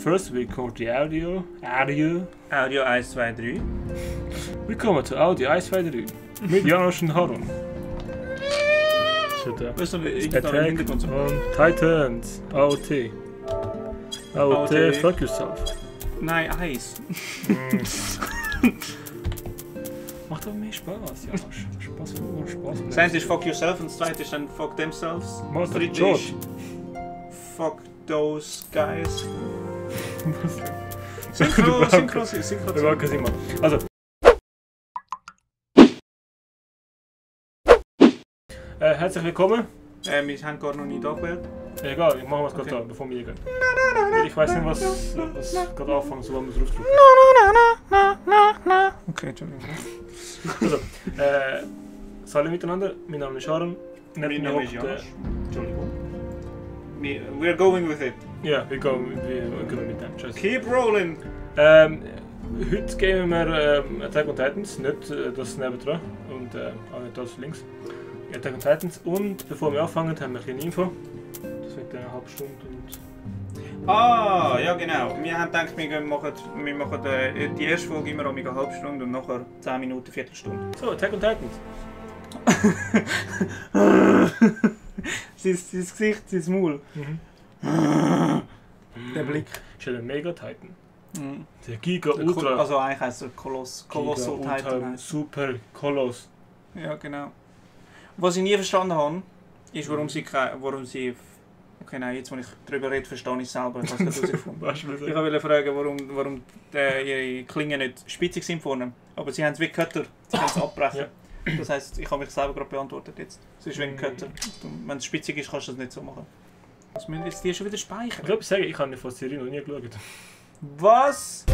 First we record the audio. Audio 1, 2, 3. Willkommen zu Audio 1, 2, 3. Mit Janosch und Harun. Was ist noch Attack im Hintergrund? on Titans. AOT. AOT, fuck yourself. Nein, Eis. Macht aber mehr Spaß, Janosch. Spaß. Das eine ist fuck yourself und das zweite ist dann fuck themselves. Das dritte George. ist fuck those guys. Synchro. Wir machen es immer. Also. Herzlich willkommen. Wir haben gar noch nicht angewählt. Egal, ich mache es gerade Okay. da, bevor wir gehen. Ich weiß nicht, was gerade anfangen soll, wenn wir es draufdrücken. Okay, Entschuldigung. Also, salut miteinander, mein Name ist Sharon. Mein Name ist Janosch. Entschuldigung. We're going with it. Ja, wir gehen mit dem. Tschüss. Keep rolling. Heute geben wir Attack on Titans, nicht das nebendran und auch nicht das links. Attack on Titans und bevor wir anfangen, haben wir ein bisschen Info. Das wird eine halbe Stunde und... Ah, ja genau. Wir haben gedacht, wir machen die erste Folge immer um eine halbe Stunde und nachher 10 Minuten, Viertelstunde. So, Attack on Titans. sein Gesicht, sein Maul. Der Blick. Ist ja der Mega-Titan. Mhm. Der Giga-Ultra... Also eigentlich heisst er Colossal Titan. Super Koloss. Ja, genau. Was ich nie verstanden habe, ist, warum sie... Okay, nein, jetzt, wo ich darüber rede, verstehe ich es selber. Ich habe es nicht herausgefunden. Weißt du, was Ich wollte fragen, warum ihre Klingen nicht spitzig sind vorne. Aber sie haben es wie Cutter. Sie können es abbrechen. Ja. Das heisst, ich habe mich selber gerade beantwortet jetzt. Es ist wie ein Cutter. Wenn es spitzig ist, kannst du das nicht so machen. Was müssen jetzt die schon wieder Ich speichern? glaube, ich sage, ich habe von Serie noch nie geschaut. Was?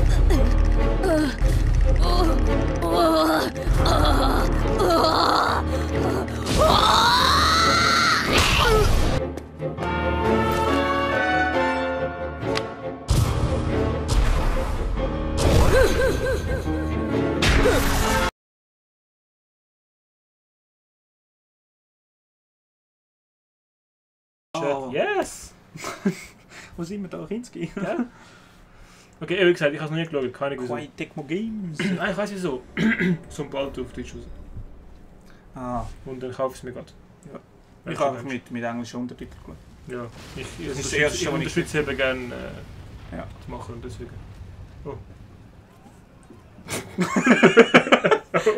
Oh. Yes! Wo sind wir da? Kinski? Ja? Okay, wie gesagt, ich habe es noch nie geschaut, keine Ahnung. Quite Tecmo Games. Nein, ich weiß wieso. So ein Bald auf Deutsch raus. Ah, Und dann kaufe ich es mir gerade. ja. Ich habe mit englischen Untertiteln geschaut. Ja, Das ist das Erste, ich was ich- unterstütze eben gerne Ja. zu machen und deswegen. Oh.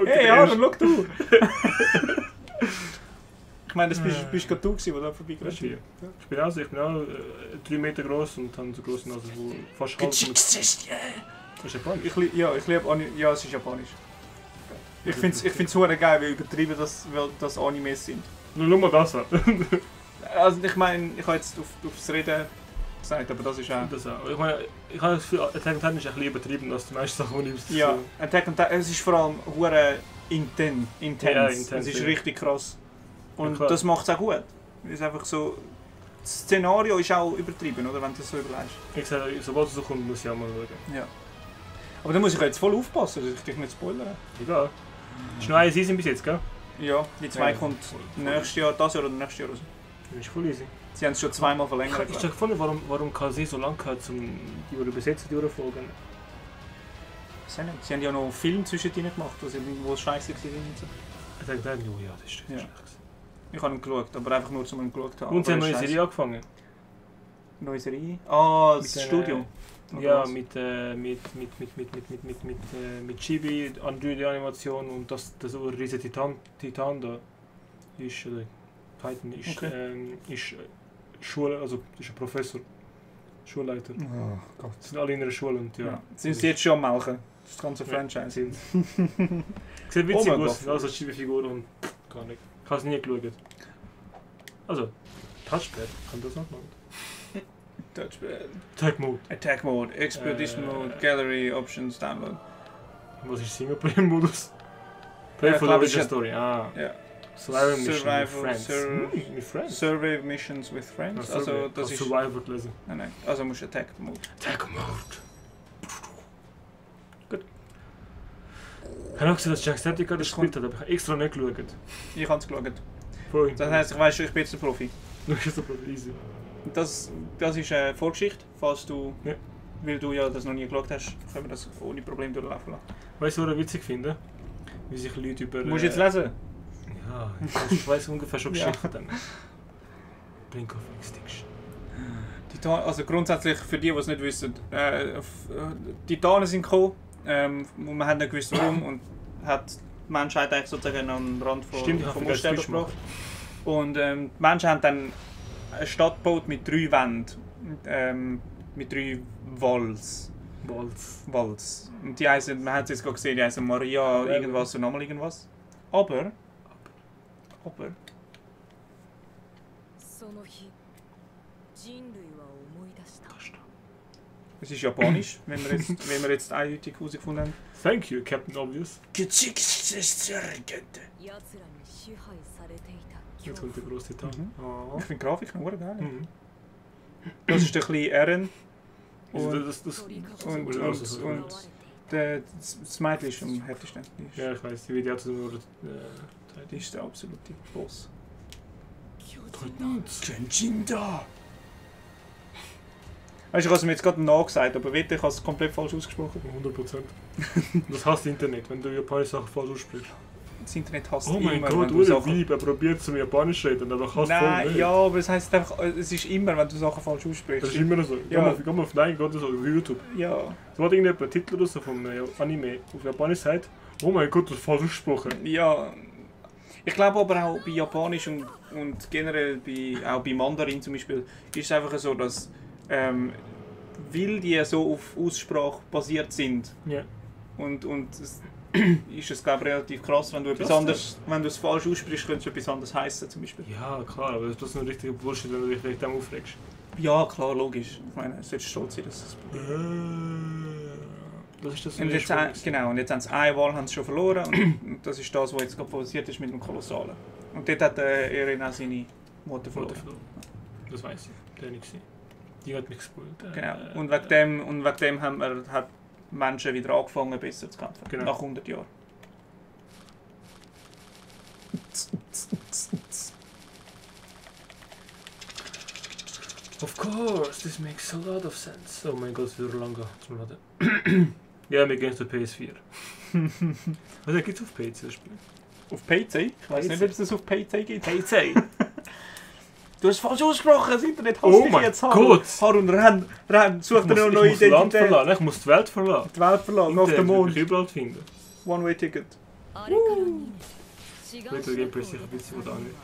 Hey, ja, dann schau du! Ich meine, das bist gerade du gewesen, der da vorbeigekommen Weißt du, ich bin auch 3 Meter groß und habe so große Nase, wo fast halb... Das ist Japanisch. Ich liebe ja, es ist japanisch. Ich finde es super geil, wie übertrieben das Animes sind. Nur schau mal das an. Also ich meine, ich habe jetzt aufs Reden gesagt, aber das ist auch... Das auch. Ich meine, ich habe das Gefühl, Attack on Titan ist ein bisschen übertrieben als die meisten Sachen, die ich Ja, Attack on Titan, es ist vor allem hure intense. Ja, Es ist ja. richtig krass. Und klar. das macht es auch gut. Es ist einfach so... Das Szenario ist auch übertrieben, oder? Wenn du das so überlegst. Ich sage, sobald es so kommt, muss ich auch mal schauen. Ja. Aber da muss ich jetzt voll aufpassen, dass ich dich nicht spoilere. Egal. Es ist nur eine Season bis jetzt, gell? Ja, die zwei Ja, kommt voll. nächstes Jahr, das Jahr oder nächstes Jahr raus. Das ist voll easy. Sie haben es schon zweimal Ich verlängert. habe gefunden, warum KZ so lange hat, um die Übersetzung durchzufolgen. Sie haben ja noch einen Film zwischendrin gemacht, wo es scheiße war. Und so. Ich dachte, oh ja, das ist Ja. schlecht. Ich habe ihn geschaut, aber einfach nur, um ihn geschaut zu haben. Und sie haben Aber eine neue es ist Serie angefangen. scheisse. Neue Serie? Ah, das Mit, Studio. Oder Ja, was? mit Chibi, 3D-Animation und das riesige Titan da ist, Titan ist, Okay. ist Schule, also ist ein Professor, Schulleiter. Oh Gott. Sie sind alle in einer Schule und ja. Ja. Sind sie jetzt schon am Melken? Das ganze Ja, Franchise. sind Sieht witzig Oh mein aus, Gott. also Chibi-Figur und gar nicht. Ich habe es nie geschaut. Also, Touchpad, kann das noch machen? Touchpad. Attack Mode. Attack Mode, Expedition Mode, Gallery, Options, Download. Was ist Singleplayer-Modus? Play Ja, for the glaub ich, original ja. Story, ah. Ja. Survival Mission Survival, with Friends. Mit Friends? Survey Missions with Friends. Also das ist... Survival gelesen. Nein, also musst du Attack Mode. Attack Mode. Gut. Ich habe auch gesehen, dass Jacksepticeye das gespielt hat, aber ich habe extra nicht geschaut. Ich habe es geschaut. Vorhin. Das heisst, ich weiss schon, ich bin jetzt der Profi. Das ist so easy. Das ist Vorgeschichte, falls du Ja. weil du ja das noch nie geschaut hast, können wir das ohne Probleme durchlaufen lassen. Weißt du, was ich witzig finde? Wie sich Leute über... Du musst jetzt lesen? Ja, ich weiß ungefähr schon Ja. Geschichten. Blink of Extinction. Also grundsätzlich, für die, die es nicht wissen, Titanen sind gekommen, man hat nicht gewusst warum und hat die Menschheit eigentlich sozusagen am Rand vom Aussterben gebracht. Und die Menschen haben dann eine Stadt gebaut mit 3 Wänden, mit 3 Walls. Und die heißen, man hat es jetzt gerade gesehen, die heißen Maria irgendwas und nochmal irgendwas. Aber... Es ist Japanisch, wenn wir jetzt eindeutig herausgefunden haben. Thank you, Captain Obvious. Jetzt kommt der grosse Titan. Oh. Ich finde die Grafik auch geil. Mhm. Das ist der kleine Eren. Und Das das Mädchen ist am härtesten. ja, ich weiß, die Video zu nur. Die ist der absolute Boss. Genjinda! Weißt du, ich habe es mir jetzt gerade nachgesagt, aber ich habe es komplett falsch ausgesprochen. 100%. Das hasst das Internet, wenn du japanische Sachen falsch aussprichst. Das Internet hasst Oh mein immer, Gott, wenn du Uri Sachen... Weib, er probiert zum Japanisch reden, aber kannst Nein, voll nicht. ja, aber es heisst einfach, es ist immer, wenn du Sachen falsch aussprichst. Das ist immer so. Ja. Geh mal auf Nein, Gott, so auf YouTube. Ja. So hat irgendjemand einen Titel raus vom Anime auf Japanisch sagt, oh mein Gott, das ist falsch ausgesprochen. Ja. Ich glaube aber auch bei Japanisch und generell auch bei Mandarin zum Beispiel, ist es einfach so, dass weil die so auf Aussprache basiert sind Ja. und ist es glaube ich relativ krass, wenn du etwas Das anderes, wenn du es falsch aussprichst, könnte es etwas anderes heißen zum Beispiel. Ja, klar, aber das ist ein richtiger Bullshit, wenn du dich wegen dem aufregst. Ja, klar, logisch. Ich meine, es solltest stolz sein, dass es Das ist das und jetzt, genau, und jetzt haben sie eine Wahl haben sie schon verloren und das ist das, was jetzt gerade passiert ist mit dem Kolossalen. Und dort hat Eren auch seine Mutter verloren. Das weiß ich, der nicht gesehen. Die hat mich gespoilt. Genau. Und wegen dem hat Menschen wieder angefangen, besser zu kämpfen. Genau. Nach 100 Jahren. Of course, this makes a lot of sense. Oh mein Gott, es wird lange zum Laden. Ja, wir gehen zur PS4. Was gibt es auf PC das Spiel? Auf PC? Ich weiß nicht, ob es das auf PC gibt. PC? Du hast falsch ausgesprochen, das Internet hasst Oh dich mein jetzt. Gott! Harun, renn, such dir eine neue Ich muss das Land Identität. verlassen, ich muss die Welt verlassen. Die Welt verlassen, auf dem Mond. Ich überall finden. One-Way-Ticket. Bitte Gameplay ist sicher ein bisschen was anderes.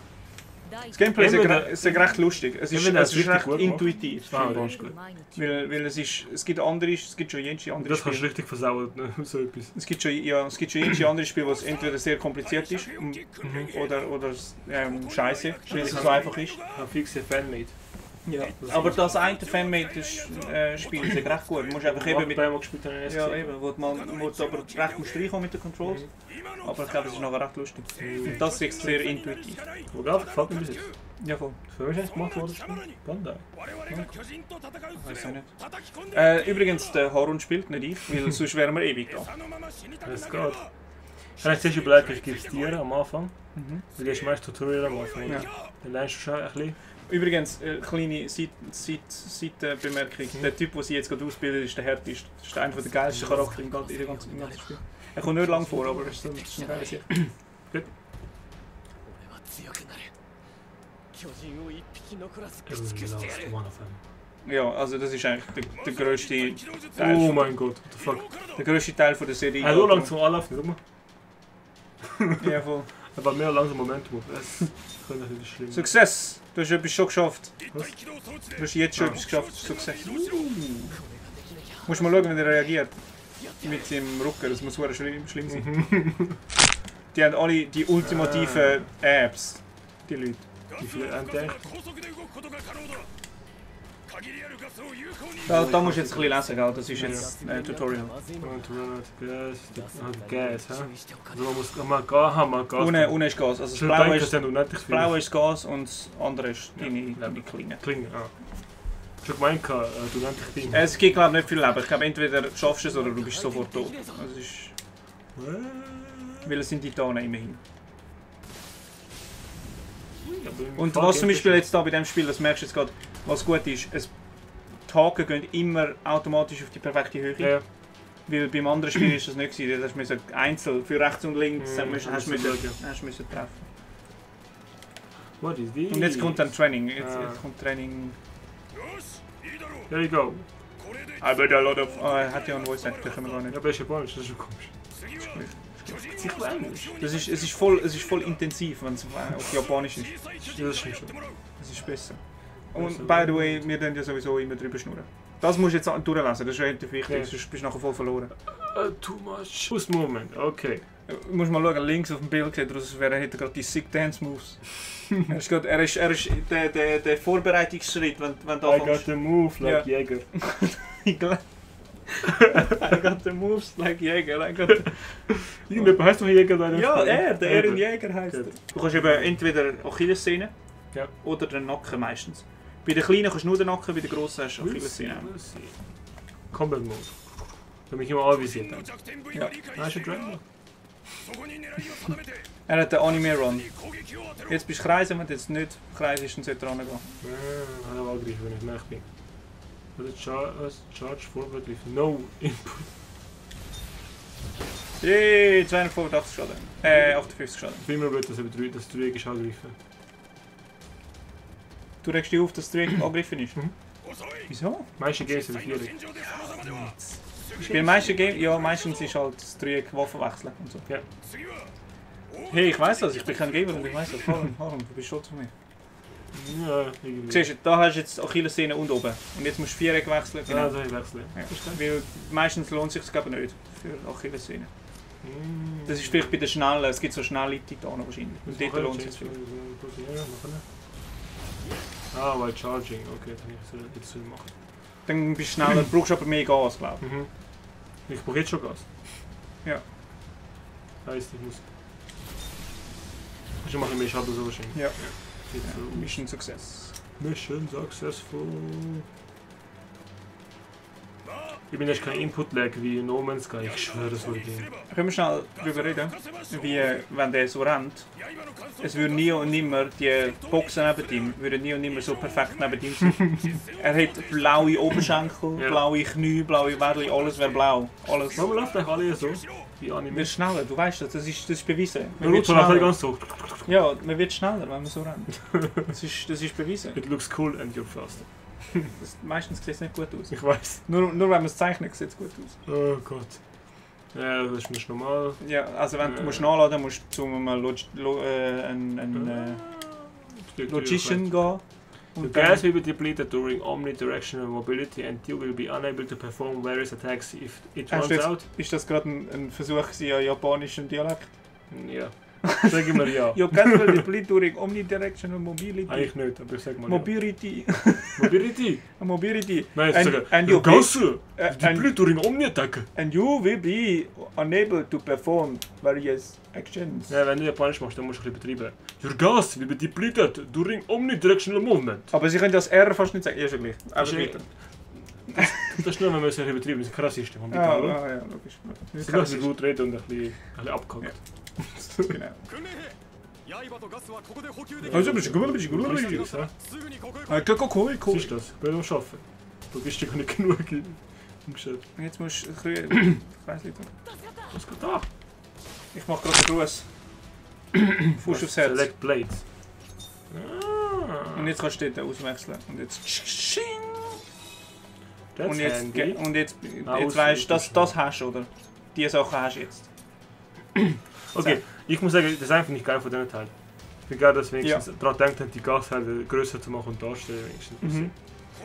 Das Gameplay Entweder- ist recht lustig. Es ist, Entweder es ist richtig recht gut intuitiv. Ah, das ist gut. Weil es gibt schon jenste andere Das kannst du Spiele. richtig versauen, ne? So etwas. Es gibt schon jenste andere Spiele, was entweder sehr kompliziert ist oder scheiße, weil es so einfach ist. Ein fixe Fanmade. Ja. Aber das eine Fanmade-Spiel ist recht gut. Du musst einfach eben mit... Dreimal gespielt haben, Ja, eben, wo du aber recht musst reinkommen mit den Controls. Aber ich glaube, es ist nachher recht lustig. Und das ist sehr intuitiv. Wo gerade gefällt mir bis jetzt. Ja, voll. Für mich eigentlich gemacht worden? Bandai. Weiß ich nicht. Übrigens, der Harun spielt nicht ich, weil sonst wären wir ewig da. Es geht. Ich habe zuerst überlegt, ich gebe es dir am Anfang. Weil du hast meist Tutorial am Anfang. Ja. Dann lernst du schon ein bisschen. Übrigens, kleine Seitenbemerkung. Der Typ, den sie jetzt gerade ausbildet, ist der härteste. Das ist einer der geilsten Charaktere im ganzen Spiel. Er kommt nicht lang vor, aber es ist eine geile Sache. Last one of them. Ja, also das ist eigentlich der grösste Teil. Oh mein Gott, what the fuck. Der grösste Teil von der Serie. So lang zum Anlaufen, guck mal. Ja, voll. Aber mehr langsam Momentum. Das könnte nicht schlimm. Success! Du hast etwas schon geschafft. Was? Du hast jetzt schon etwas geschafft. Success. Musst mal schauen, wie er reagiert. Mit seinem Rücken, das muss schlimm sein. Die haben alle die ultimativen Apps. Die Leute. Wie viele entdeckt? Da musst du jetzt ein bisschen lesen, gell? Das ist jetzt ein Tutorial. Gas, hä? Also man muss mal Gas. Unten ist Gas. Also das Schon Blaue denken, ist, dass du nicht das Blaue ist Gas und das andere ist deine Klinge. Klinge, ah. Schon gemeint, du nennst dich Ding. Es gibt glaube ich nicht viel Leben. Ich glaube entweder schaffst du es oder du bist sofort tot. Also es ist, weil es sind Titanen immerhin. Und was zum Beispiel jetzt da bei diesem Spiel, das merkst du jetzt gerade, was gut ist, die die Haken gehen immer automatisch auf die perfekte Höhe. Ja. Weil beim anderen Spiel ist das nicht gewesen. Da musst du einzeln für rechts und links hast müssen treffen. What is this? Und jetzt kommt dann Training. Jetzt kommt Training. There you go. Aber a lot of. Oh, er hat ja einen Voice Actor, können wir gar nicht. Ja, aber ist Japanisch, das ist schon komisch. Es ist voll intensiv, wenn es auf Japanisch ist. Das stimmt schon. Das ist besser. Und by the way, wir dann ja sowieso immer drüber schnurren. Das musst du jetzt durchlesen, das ist relativ wichtig, Ja. sonst bist du nachher voll verloren. Too much. Boost Movement, okay. Du musst mal schauen, links auf dem Bild sieht aus, als wäre er gerade die Sick Dance Moves. er ist der Vorbereitungsschritt, wenn du I got the move like Jäger. I got the moves like Jäger. Irgendjemand heißt doch Jäger da? Ja, der Ehrenjäger heisst er. Du kannst eben entweder Achillessehne Ja. oder den Nacken meistens. Bei den kleinen kannst du nur den Nacken, bei den grossen hast du Achillessehne. Combat Mode. Da mich immer anvisiert. Ja. Hast du Dragon? Er hat den Anime-Run. Jetzt bist du kreisen, wenn du jetzt nicht kreisest, dann sollte er rangehen. Hat er angegriffen, wenn ich nach bin. Charge forward with no input. Yay, 285 Schaden. 58 Schaden. Ich bin immer gut, dass das Dreieck ist angegriffen. Du regst dich auf, dass der Dreieck angegriffen ist? Wieso? Meiste Games sind 4. Bei den meisten Games, ja, meistens ist halt das Dreieck Waffen wechseln und so. Ja. Hey, ich weiss das, ich bin kein Gamer und ich weiss das. Harun, du bist stolz auf mich. Ja, irgendwie. Siehst du, da hast du jetzt Achillessehne und oben. Und jetzt musst du Viereck wechseln. Ja, das ich wechseln. Ja. Weil meistens lohnt es sich glaube ich nicht für Achillessehne. Das ist vielleicht bei den schnellen, es gibt so schnelle Titanen wahrscheinlich. Und dort lohnt es sich viel. Ah, weil Charging, okay, dann kann ich das jetzt machen. Dann bist du schneller, brauchst aber mehr Gas, glaube ich. Ich brauche jetzt schon Gas. Ja. Heißt, ich muss. Ich mache mehr Schaden so wahrscheinlich. Ja. So. Mission Success. Mission successful. Ich bin jetzt kein Input-Lag wie No Man's Sky, ich schwöre, das würde gehen. Können wir schnell darüber reden, wie wenn der so rennt, es würde nie und nimmer, die Boxen neben ihm, würden nie und nimmer so perfekt neben ihm sein. Er hat blaue Oberschenkel, Ja. blaue Knie, blaue Wädli, alles wäre blau. Alles. Warum läuft eigentlich alle so? Wie Man Anime? wird schneller, du weißt das ist bewiesen. Man Naruto wird läuft schneller. ganz so. Ja, man wird schneller, wenn man so rennt. Das ist bewiesen. It looks cool and you're faster. Meistens sieht es nicht gut aus. Ich weiß. Nur wenn man es zeichnet, sieht es gut aus. Oh Gott. Ja, das ist normal. Ja, also wenn du musst nachladen musst du zu einem Logician gehen. The gas will be depleted during omnidirectional mobility and you will be unable to perform various attacks if it Hast runs du jetzt- out. Ist das gerade ein Versuch gewesen an japanischem Dialekt? Ja. Sag ich mir ja. Ja, gas will deplete during omnidirectional mobility. Eigentlich nicht, aber ich sag mal Mobility. ja. Mobility? Mobility. Nein, ich And- sage, and your you gas and- depleted during omni-attack. And you will be unable to perform various actions. Ja, wenn du Japanisch machst, dann musst du ein bisschen betreiben. Your gas will be depleted during omnidirectional movement. Aber sie können das R fast nicht sagen. Ja, schon gleich. Aber Ist weiter. Das ist nur, wenn wir es ein bisschen betreiben. Das ist krass System. Ja, Ja, ja, logisch. Sie lassen gut reden und ein bisschen abgehackt. Genau. Also, Wichtig, hä? Cool. Was ist das? Ich bin am Arbeiten. Du bist ja gar nicht genug im Geschäft. Jetzt musst du ich weiss nicht. Was geht da? Ich mach gerade einen Gruß. Fuß aufs Herz. Select Blades. Ah. Und jetzt kannst du dort auswechseln. Und jetzt. That's Und jetzt, handy. und jetzt, Ah, jetzt weißt du, das hast du, oder? Die Sachen hast du jetzt. Okay, ich muss sagen, das ist einfach nicht geil von diesen Teilen. Ich bin geil, dass wenigstens daran denkt haben, die Gasteile größer zu machen und darstellen. Mhm.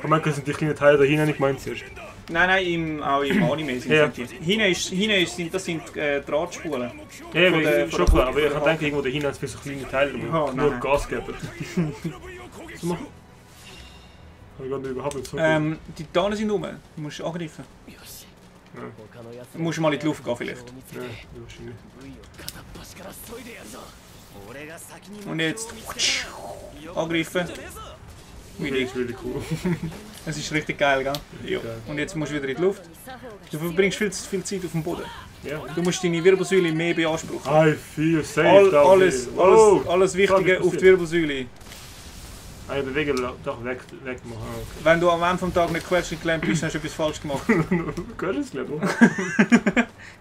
Und manchmal sind die kleinen Teile da hinten nicht meins zuerst. Nein, auch im Anime sind Ja. die. Hinten das sind Drahtspulen. Ja, Von weil der- ich von schon der klar, aber ich Haken. kann denken, irgendwo dahinten haben sie so kleine Teile, die Ja, nur nein. Gas geben. Was machen? Habe ich gar nicht überhaupt nicht so Die Titanen sind rum. Du musst angreifen. Du musst mal in die Luft gehen vielleicht. Ja, wahrscheinlich. Und jetzt angreifen. Das ist really cool. Es ist richtig geil, gell? Ja. Geil. Und jetzt musst du wieder in die Luft. Du verbringst viel zu viel Zeit auf dem Boden. Ja. Du musst deine Wirbelsäule mehr beanspruchen. I feel safe down Alles here. Wow. Wichtige Was auf die passiert? Wirbelsäule. Eine Bewegung doch wegmachen. Okay. Wenn du am Ende vom Tag nicht quetscht gelernt bist, hast du etwas falsch gemacht. Gehört das nicht?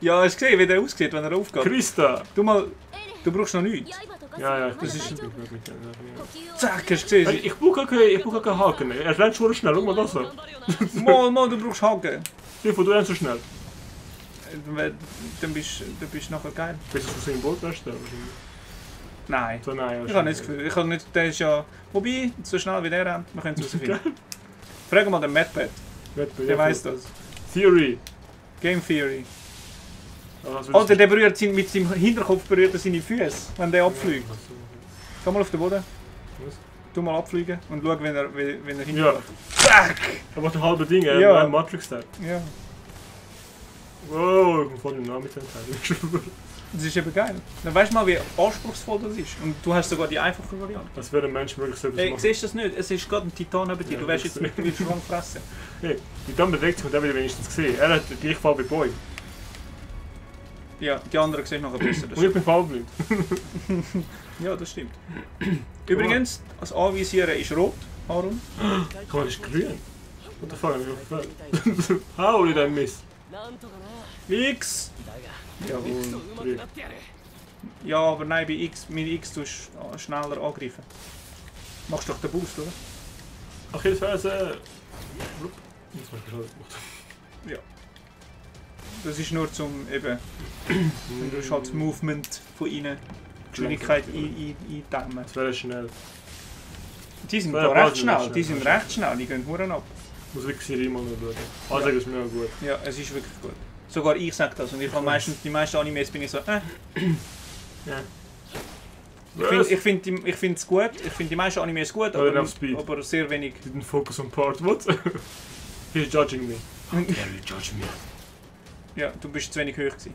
Ja, hast du gesehen, wie der aussieht, wenn er aufgeht? Christa! Du brauchst noch nichts. Ja, Das ist- nicht. Zack, hast du gesehen? Ich brauche keinen Haken. Er rennt schon schnell, guck mal das so. Mal, du brauchst Haken. Hilfe, du rennst so schnell. Dann bist du nachher geil. Bist du so ein Boot erstellen? Nein. So, nein, Ich habe nicht das Gefühl. Ich habe nicht, der ist ja... Wobei, so schnell wie der rennt, wir können es herausfinden. Frag mal den Madpad, der weiss das. Theory. Game Theory. Was Alter, der berührt mit seinem Hinterkopf berührt er seine Füße, wenn der abfliegt. Komm mal auf den Boden. Was? Tu mal abfliegen und schau, wenn er hintergeht. Ja. Zack! Er macht ein halbe Ding, Ja. ein Matrix-Style. Ja. Wow, ich bin voll den Namen mit dem Das ist eben geil. Dann weißt du mal, wie anspruchsvoll das ist. Und du hast sogar die einfache Variante. Was wäre ein Mensch möglich so etwas Hey, machen? siehst du das nicht? Es ist gerade ein Titan neben dir. Ja, Du wärst das- jetzt mit dem lang fressen. Hey, die dann bewegt sich und der will ich wenigstens gesehen. Er hat die gleiche Farbe wie Boy. Ja, die anderen sehen nachher besser. Das Und ich bin farbenblind. ja, das stimmt. Übrigens, das Anvisieren ist rot. Warum? Guck mal, das ist grün. What the fuck, hab ich gefällt. How did I miss? X! Jawohl. Grün. Ja, aber nein, bei X, mit X tust du schneller angreifen. Machst doch den Boost, oder? Achillesferse. Das war gerade gemacht. Das ist nur zum eben, wenn du halt das Movement von ihnen, Geschwindigkeit eindämmen. Das wäre schnell. Die sind Ja, da ja, recht schnell, schnell. die sind recht schnell, die gehen Huren ab. Ich muss wirklich Siri mal noch schauen. Also ist mir auch gut. Ja, es ist wirklich gut. Sogar ich sage das und ich habe meistens, die meisten Animes bin ich so, Ja. Ich finde es gut, ich finde die meisten Animes gut, Aber enough speed. aber sehr wenig. Didn't focus on part. What? He's judging me. How dare you judge me? Ja, du bist zu wenig hoch gewesen.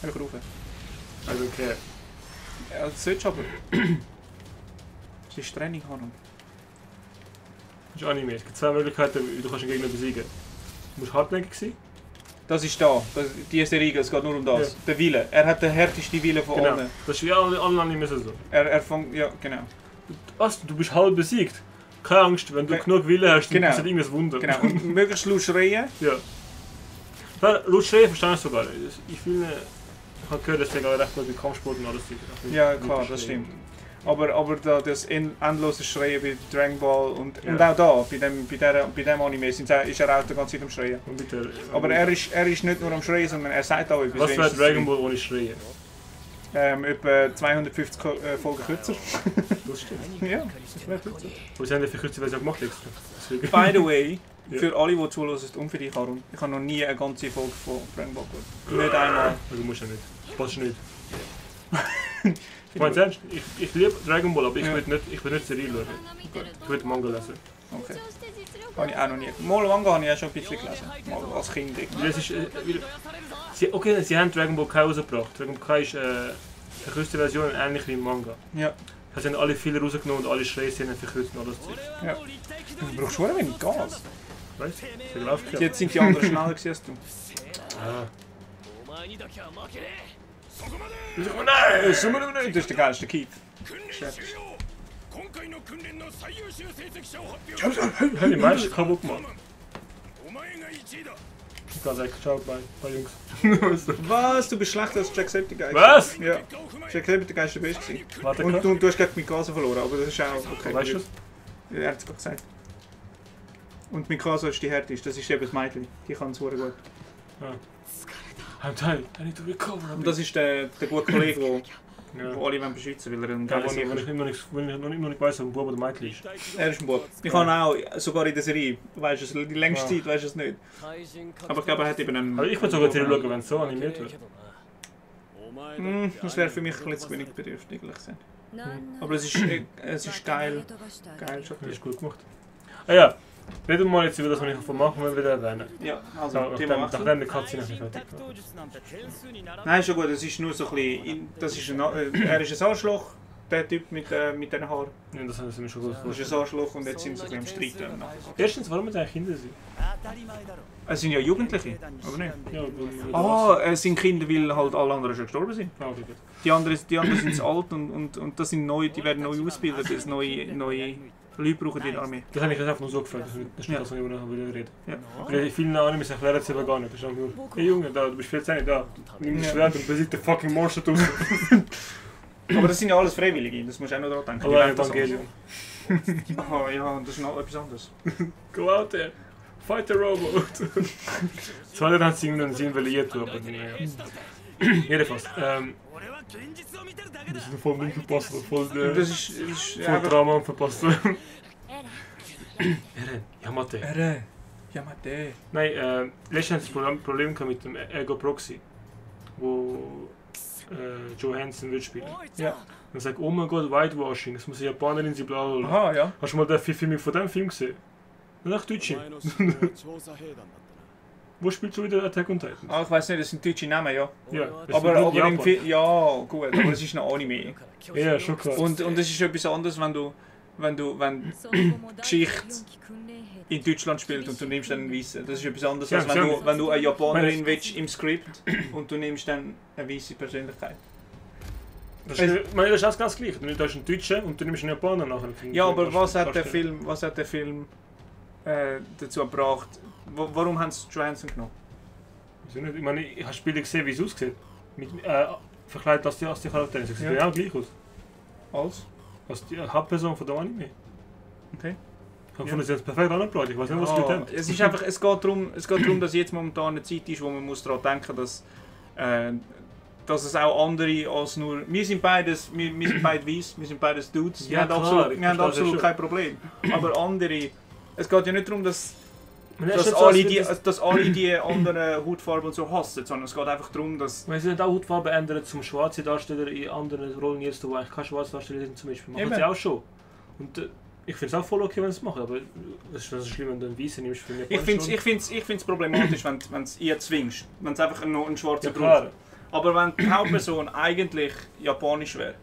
Höher rauf. I don't care. Ja, das solltest du aber. Es ist Training, Hanon. Das ist Anime. Es gibt zwei Möglichkeiten, wie du kannst einen Gegner besiegen. Du musst hartnäckig sein. Das ist da, die ist der Riegel, es geht nur um das. Ja. Der Wille, er hat den härtesten Wille von Genau. allen. Das ist wie alle Animes so. Er fängt, ja, genau. Was? Du bist halb besiegt. Keine Angst, wenn du Okay. genug Wille hast, dann Genau. passiert irgendwas Wunder. Genau, und möglichst laut schreien. Ja. Laut Schreien verstehe ich sogar. Ich finde, ich habe gehört, dass der recht gut mit Kampfsport und alles sieht. Ja, klar, das stimmt. Aber das endlose Schreien bei Dragon Ball und auch da, bei dem Anime ist er auch die ganze Zeit am Schreien. Und bitte, Aber er ist nicht nur am Schreien, sondern er sagt auch etwas. was wäre Dragon Ball ohne Schreien? Etwa 250 Folgen kürzer. Das stimmt. Ja, das wäre kürzer. Aber sie haben die verkürzte Version gemacht extra. Deswegen. By the way, Ja. für alle, die zuhören, und für dich, Aaron, ich habe noch nie eine ganze Folge von Dragon Ball geschaut. Nicht einmal. Also, du musst ja nicht. Das passt nicht. Ich meine ernst, ich liebe Dragon Ball, aber ich Ja. will nicht Serie schauen. Ich will Manga lesen. Okay. Habe ich auch noch nie. Mal Manga habe ich auch schon ein bisschen gelesen. Mal als Kind. Weil es ist, okay, sie haben Dragon Ball Kai rausgebracht. Dragon Ball Kai ist eine verkürzte Version, ähnlich wie im Manga. Ja. Sie haben alle viele rausgenommen und alle Schreie-Szenen verkürzt und alles Zeug. Ja. Du brauchst schon wenig Gas. Weißt du? Ich laufe Jetzt sind die anderen schneller gewesen als du. Ah. Nein, das ist der geilste Keith. Hey, die meisten kaputt gemacht. Ich kann sagen, ciao, bei Jungs. Was? Du bist schlechter als Jacksepticeye? Was? Ja. Jacksepticeye ist der Beste. Warte, Und du hast gegen Mikasa verloren, aber das ist auch okay. weißt du das? Er hat es gerade gesagt. Und Mikasa ist die härteste, das ist eben das Mädchen. Die kann es sehr gut. I'm tired, I need to recover. Und das ist der gute Kollege, der Ja. wo alle beschützen wollen, weil er ein Ja, geiler wenn ich ist. immer nicht weiss, ob ein Bub oder Mädchen ist. Er ist ein Bub. Ich habe auch, sogar in der Serie, weißt du, die längste Zeit weißt du es nicht. Aber ich glaube, er hat eben einen... Aber ich würde sogar Serie schauen, wenn es so animiert wird. Das wäre für mich ein bisschen zu wenig bedürftig, ehrlich gesagt. Aber es ist geil. Geil schon. Das ist gut gemacht. Ah ja, reden wir mal jetzt über das, was ich von Machen wieder erwähnen. Ja, also Nachdem Thema nachdem die Katze nicht fertig war. Nein, schon gut, das ist nur so ein bisschen... Das ist er ist ein Arschloch, Der Typ mit den Haaren. Ja, das haben wir schon gut Das ist ein Arschloch und jetzt sind sie ein bisschen am Streiten. Erstens, warum es eigentlich Kinder sind? Es sind ja Jugendliche, aber nicht? Ja, Es sind Kinder, weil halt alle anderen schon gestorben sind. okay, gut. Die anderen sind zu alt und das sind neu, die werden neu ausgebildet, das neue Leute brauchen die in der Armee. Das habe ich einfach nur so gefragt, das ist nicht das, was ich über reden. Ja. Weil in vielen Animes erklären sie aber gar nicht. Das ist einfach nur, hey Junge, du bist 14 da, nimm das Schwert und besiegt den fucking Monster aus. Aber das sind ja alles Freiwillige, das musst du auch noch daran denken. Aber Evangelion. Ah ja, das ist noch etwas anderes. Go out there, fight the robot. Zwar hat sie ihm einen Sinn verliert, aber naja. Jedenfalls, das ist voll nicht verpasst, voll Das ist voll Drama und verpasst. Yamate. Yamate. Nein, letztens hatte ich das Problem mit dem Ego Proxy, wo Johansson wird spielen. Ja. Dann sagt, oh mein Gott, Whitewashing, das muss eine Japanerin sein, bla bla bla. Aha, ja. Hast du mal den Film von dem Film gesehen? Nach Deutsch. Wo spielst du wieder Attack on Titan? Ah, ich weiß nicht, das sind deutsche Namen, ja. Ja, Aber im Film, ja, gut, aber es ist ein Anime. Ja, schon klar. Und es ist etwas anderes, wenn Geschichte in Deutschland spielt und du nimmst dann einen Weißen. Das ist etwas anderes, Ja, als wenn du eine Japanerin willst im Skript und du nimmst dann eine weiße Persönlichkeit. Das ist alles ganz gleich. Du nimmst einen Deutschen und du nimmst einen Japaner nachher. Ja, aber was hat der Film dazu gebracht? Warum haben sie Johansson genommen? Ich meine, ich habe Spiele gesehen, wie es aussieht. Verkleidet als die Charaktere. Sie sehen Ja. genau gleich aus. Als die Hauptperson von der Anime. Okay. Ich habe gefunden, sie haben es perfekt angebracht. Ich weiß nicht, was die Leute haben. Es ist einfach, es geht darum, dass jetzt momentan eine Zeit ist, wo man muss daran denken muss, dass es auch andere als nur... Wir sind beide weiss, wir sind beides Dudes, Ja, wir haben absolut kein Problem. Aber andere... Es geht ja nicht darum, dass alle die anderen Hautfarben und so hassen, sondern es geht einfach darum, dass... Wenn sie nicht auch Hautfarbe ändern zum schwarzen Darsteller in anderen Rollen jetzt, wo eigentlich keine schwarzen Darsteller sind zum Beispiel, machen sie auch schon. Und ich finde es auch voll okay, wenn sie es machen, aber es ist schlimm, wenn du einen Weißen nimmst für mich. Ich find's problematisch, wenn du es ihr zwingst, wenn es einfach noch einen schwarzen Ja, braucht. Aber wenn die Hauptperson eigentlich japanisch wäre,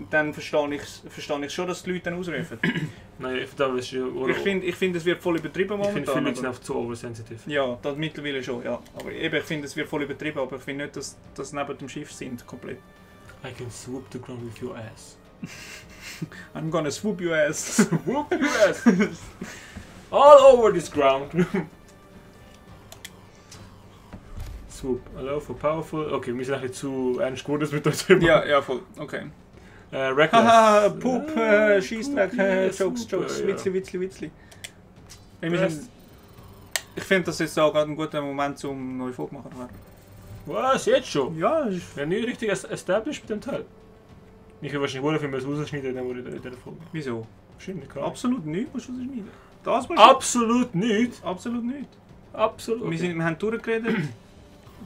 dann verstehe ich schon, dass die Leute dann ausrufen. Nein, ich glaube, es ist Ich finde, es wird voll übertrieben Ich finde, viele momentan. sind einfach zu oversensitiv. Ja, das mittlerweile schon, ja. Aber eben, ich finde, es wird voll übertrieben, aber ich finde nicht, dass das neben dem Schiff sind, komplett. I can swoop the ground with your ass. I'm gonna swoop your ass. Swoop your ass! All over this ground! Swoop. Hello for powerful. Okay, wir sind ein bisschen zu ernst geworden, das mit dem Thema. Ja, voll. Okay. Reckless. Haha, Poop, Scheissdreck, ja, Jokes, super, Jokes, ja. Witzli. Ich finde, das ist auch gerade ein guter Moment, um eine neue Folge zu machen. Was? Jetzt schon? Ja, Wir haben nicht richtig established mit dem Teil. Ich will wahrscheinlich wohl, wenn wir es rausschneiden, dann wurde in der Folge. wieso? Wahrscheinlich, klar. Absolut nichts musst du rausschneiden. Das musst du... Absolut nicht! Absolut nicht. Absolut Wir haben durchgeredet.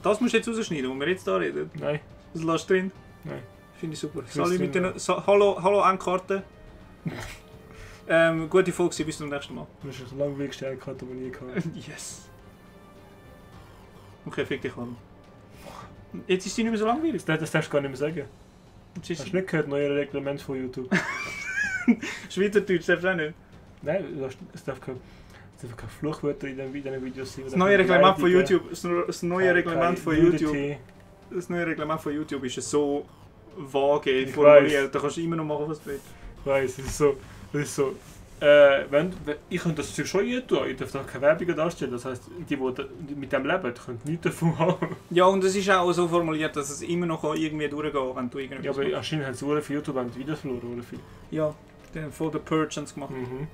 Das musst du jetzt rausschneiden, wo wir jetzt da reden. Nein. Das lässt du drin. Nein. Finde ich super. Ich will's drin, Hallo Endkarte. Gute Folge, bis zum nächsten Mal. Das ist eine langweiligste Endkarte, die ich nie hatte. Yes. Okay, fick dich an. Jetzt ist sie nicht mehr so langweilig. Das darfst du gar nicht mehr sagen. Jetzt ist Hast sie... du nicht gehört, neue Reglement von YouTube? Schweizerdeutsch darfst du auch nicht. Nein, es darf keine Fluchwörter in diesen Videos sein. Das neue Reglement von YouTube, das neue Reglement von YouTube, Nudity. das neue Reglement von YouTube ist so vage Ich formuliert. Da kannst du immer noch machen, was du willst. Ich weiss, das ist so. Ich könnte das Zeug schon rein tun, ich darf da keine Werbung darstellen. Das heisst, die mit dem leben, können nichts davon haben. Ja, und es ist auch so formuliert, dass es immer noch irgendwie durchgehen kann, wenn du irgendwas Ja, aber machst. anscheinend haben sie für YouTube die Videos verloren, oder viel. Ja, den von der Purge haben sie gemacht. Mhm.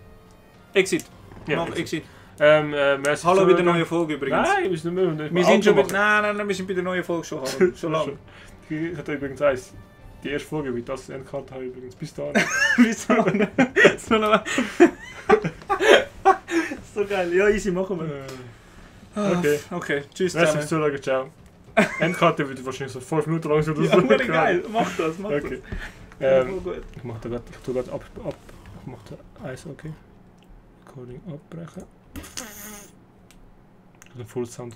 Exit. Ja, Mach Exit. merci Hallo fürs bei der Zuhören. neuen Folge übrigens. Nein, wir sind nicht mehr. Wir sind schon nein, wir sind bei der neuen Folge schon, hallo. Schon lange. Ich hatte übrigens eins. Die erste Folge, wie das Endkarte habe ich übrigens bis dahin. Wieso? So geil. Ja, easy, machen wir. Okay. Okay, tschüss Merci zusammen. fürs Zuhören, ciao. Endkarte wird wahrscheinlich so 5 Minuten lang sein oder Ja, so. aber geil, mach das. Okay. Voll gut. Ich tue gerade ab. Ich mache da Eis, okay. Recording abbrechen. Das war ein Full Sound.